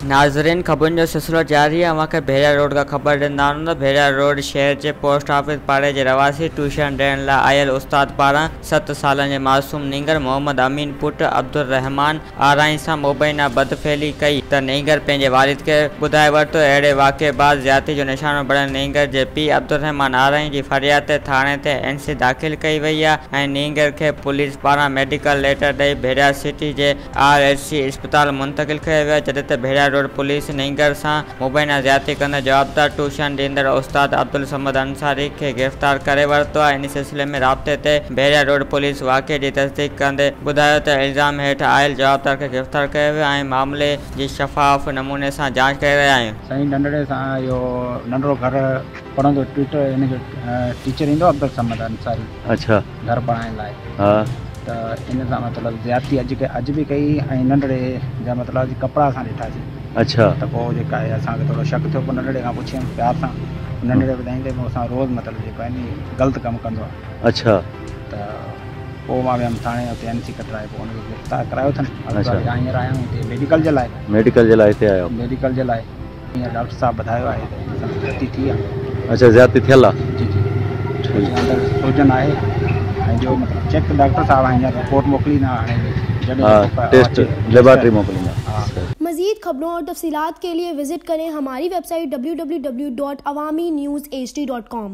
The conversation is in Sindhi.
ناظرين خبرن جو سلسلو جاري آهي اوهان کي ڀيريا روڊ کان خبر ڏيندا آهيون ته ڀيريا روڊ شهر جي پوسٽ آفيس پاڙي جي رهواسي ٽيوشن ڏيڻ لاء آيل استاد پاران 7 سالن جي معصوم نينگر محمد امين پٽ عبدالرحمان آرائين سان مبينا بدفعلي ڪئي ته نينگر پنهنجي والد کي ٻڌائي ورتو اهڙي واقعي بعد زيادتي جو نشانو بڻيل نينگر جي پيء عبدالرحمان آرائين جي فرياد تي ٿاڻي تي اين سي داخل ڪئي وئي آهي ۽ نينگر کي پوليس پاران ميڊيڪل ليٽر ڏئي ڀيريا سٽي جي آر ايڇ سي اسپتال منتقل ڪيو ويو جڏهن ته ڀيڙا روڊ پوليس نينگر سان مبينا زيادتي ڪندڙ جوابدار ٽيوشن ڏيندڙ استاد عبدالصمد انصاري کي گرفتار ڪري ورتو آهي ان سلسلي ۾ رابطي تي ڀيڙا روڊ پوليس واقعي جي تصديق ڪندي ٻڌايو ته الزام هيٺ آيل جوابدار کي گرفتار ڪيو ويو آهي ۽ معاملي جي شفاف نموني سان جاچ ڪري رهيا آهيون. سائين ننڍڙي سان اهو ننڍڙو گهر پڙهندو ٽيوٽر هن جو ٽيچر ايندو عبدالصمد انصاري اڇا گهر پڙهائڻ لاء ها ته ان سان مطلب زيادتي اڄ اڄ به ڪئي ۽ ننڍڙي جا مطلب اڄ ڪپڙا اسان ڏٺاسين اڇا ته پوء جيڪا آهي اسان کي ٿورو شڪ ٿيو پوء ننڍڙي کان پڇيم پيار سان ننڍڙي ٻڌائين ته مون سان روز مطلب جيڪو آهي ني غلط ڪم ڪندو آهي اڇا ته پوء مان ويم ٿاڻي اتي اين سي ڪٽرائي پوء ان کي گرفتار ڪرايو اٿن اڇا هينئر آيا آهيون هتي ميڊيڪل جي لاء ميڊيڪل جي لاء هتي آيا آهيو ميڊيڪل جي لاء هينئر ڊاڪٽر صاحب ٻڌايو آهي ته هن سان زيادتي ٿي آهي. اڇا زيادتي ٿيل آهي. جي جي ٺيڪ اندر سوجن آهي ۽ جو مطلب چيڪ ڊاڪٽر صاحب هينئر رپورٽ موڪليندا هاڻي جڏهن ٽيسٽ ليبارٽري موڪليندا. مزيد خبرون اور تفصيلات کے لئے وزٽ ڪرين ھماري ويب سائيٽ www.awamiNewsHD.com.